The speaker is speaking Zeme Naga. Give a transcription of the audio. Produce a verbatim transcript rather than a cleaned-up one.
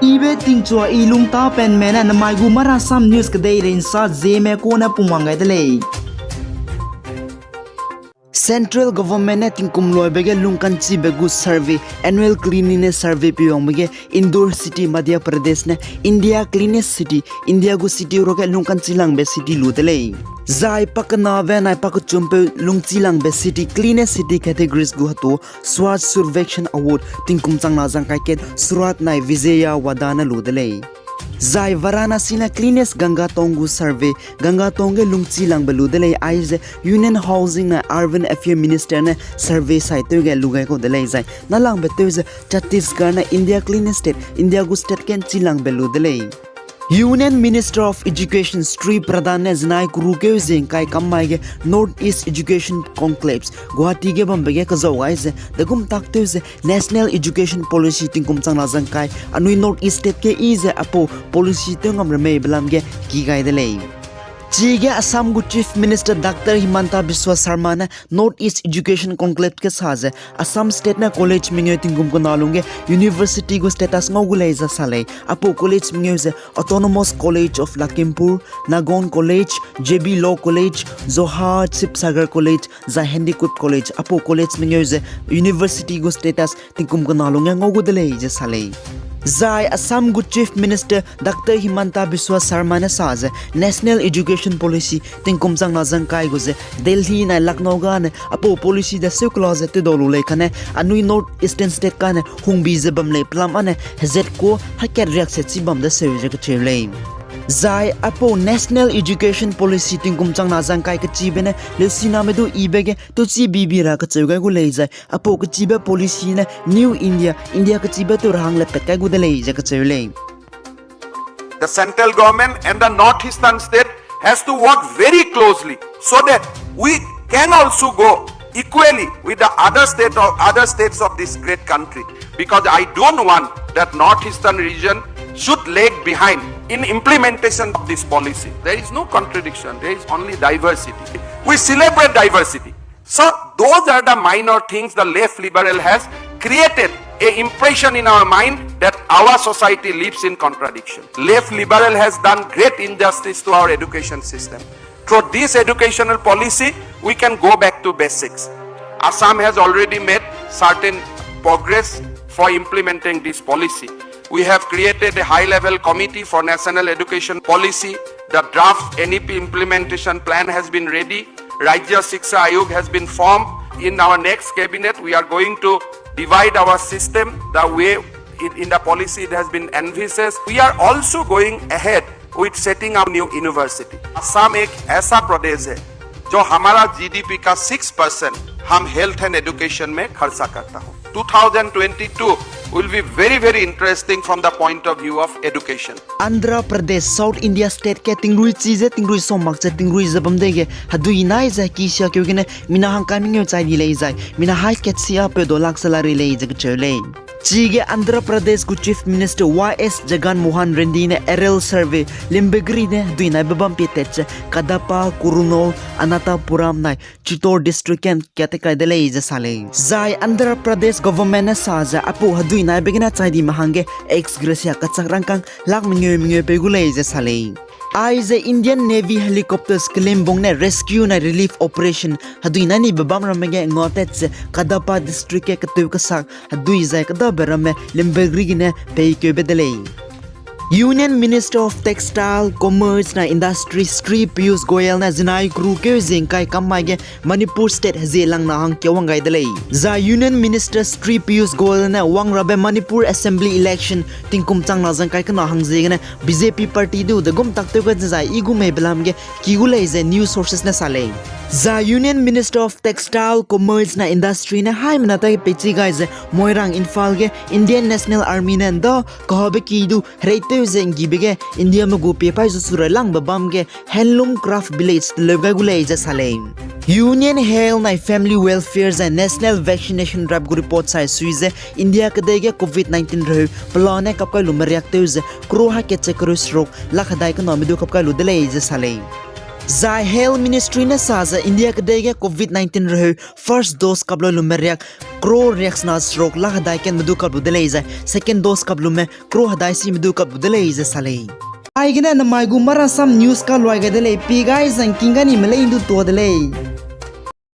Ibe tingchua i lungtapenme ne namai gu Marasam News kedeirei nsa Zeme kune pungwang gai de lei. Central Government ne tingkum loibe ge lungkanchibe gu survey, annual cleanliness survey peiwangbe ge Indore city, Madhya Pradesh ne India cleanest city, India gu city ruage lungkanchilangbe city lu de lei. Zai pakenabe nai pakechumpeu lungchilangbe city, cleanest city categories gu hetu Swachh Survekshan Award tingkum changna zangkai kat Surat nai Vijayawada ne lu de lei. Zai Varanasi ne cleanest Gangatong gu survey, Gangatong ge lungchilangbe lu de lei aize Union Housing nai Urban Affairs Minister ne survey site tew ge lu gai kau de lei zai nâlangbe tew ze Chhattisgarh ne India cleanest state, India gu state ge nchilangbe lu de lei. Union Minister of Education Shri Pradhan ne zinai kuru keu ze ngkai kam mai ge North East Education Conclaves Guwahati ge bambe ge kezau gai ze degum tak tew ze National Education Policy tingkum changna zangkai anui North East state ge i ze aipau policy tew ngam remeibe lam ge ki gai de lei. Chige Assam gu Chief Minister Doctor Himanta Biswa Sarma ne North East Education Conclave ge sa ze Assam state ne college mengeu tingkum kena lungge university gu status ngau gu lei ze sa lei. Aipau college mengeu ze Autonomous College of Lakhimpur, Nagaon College, J B Law College, Jorhat Sivasagar College, zai Handicraft College, aipau college mengeu ze university gu status tingkum kena lungge ngau gu de lei ze sa lei. Zai Assam gu Chief Minister Doctor Himanta Biswa Sarma ne sa ze National Education Policy tingkum changna zangkai gu ze Delhi nai Lucknow gane aipau policy de seukela ze tedau lu lei kane anui North Eastern state kane hungbi ze bam lei pelam ane hezat ku hakat riak se chi bam de seu ze kacheu lei. Zai aipau National Education Policy tingkum changna zangkai kechibe ne leusiname du ibe ge tewchi bibi ra kacheu gai gu lei zai aipau kechibe policy ne New India, India kechibe tew ra hang le pat kai gu de lei ze kacheu lei. The central government and the northeastern state has to work very closely so that we can also go equally with the other state or other states of this great country, because I don't want that northeastern region should lag behind in implementation of this policy. There is no contradiction, there is only diversity. We celebrate diversity. So those are the minor things the left liberal has created a impression in our mind that our society lives in contradiction. Left liberal has done great injustice to our education system. Through this educational policy, we can go back to basics. Assam has already made certain progress for implementing this policy. We have created a high-level committee for national education policy. The draft N E P implementation plan has been ready. Rajya Shiksha Ayog has been formed. In our next cabinet, we are going to divide our system the way in, in the policy it has been envisaged. We are also going ahead with setting up new university. Assam ek aisa pradesh hai, jo hamara G D P ka six percent hum health and education mein kharcha karta hai. Two thousand twenty-two will be very, very interesting from the point of view of education. Andhra Pradesh, South India state ke tingrui chi ze tingrui somak ze tingrui ze bam dege hedui nai ze ki sia keu gene mina hangkai mengeu chai di lei zai mina hai kat sia pe dolak salary lei ze kacheu lei. Chige Andhra Pradesh gu Chief Minister Y S Jagan Mohan Reddy ne aerial survey Limbagiri ne hedui nai bebam pie tat ze Kadapa, Kurnool, Anantapuram nai Chittoor district ken kat kai de lei ze sa lei. Zai Andhra Pradesh government ne sa ze aipau hedui nai begene chai di me hangge ex gratia kachak rangkang lak mengeu mengeu pei gu lei ze sa lei. Aize Indian Navy helicopters kelimbung ne rescue nai relief operation hedui nai ni bebam ramme ge ngatat ze Kadapa district ge ketew kesak hedui zai kedabe ramme Limbagiri gene pei keube de lei. Union Minister of Textile, Commerce nai Industry Shri Piyush Goyal ne zinai kuru keu ze ngkai kam mai ge Manipur state hezie langna hang kewang gai de lei. Zai Union Minister Shri Piyush Goyal ne wang rabe Manipur Assembly election tingkum changna zangkai kena hang ziegene B J P party du degum tak tew gai zai i gu mei belam ge ki gu lei ze news sources ne sa lei. Zai Union Minister of Textile, Commerce nai Industry ne haimena tai peichi gai ze Moirang Imphal ge Indian National Army ne nda kahabe ki du hereitew ze nggibe ge Indiame gu pie pai zu surai langbe bam ge Handloom Craft Village teleu gai gu lei ze sa lei. Union Health nai Family Welfare zai National Vaccination Drive gu report sai sui ze India kedei ge covid nineteen reheu pelane kapkai lu meriak tew ze crore hakat ze crore seruk lak hedai kename du kapkai lu de lei ze sa lei. Zai Health Ministry ne sa ze India kedei ge Covid nineteen reheu first dose kap lu lume riak crore riaksena seruk lak hedai kat me du kap lu de lei zai second dose kap lume crore hedai si me du kap lu de lei ze sa lei. Aigene namai gu Marasam News kaluai gai de lei, pie gai zangking ga nime lei ndu tuâ de lei.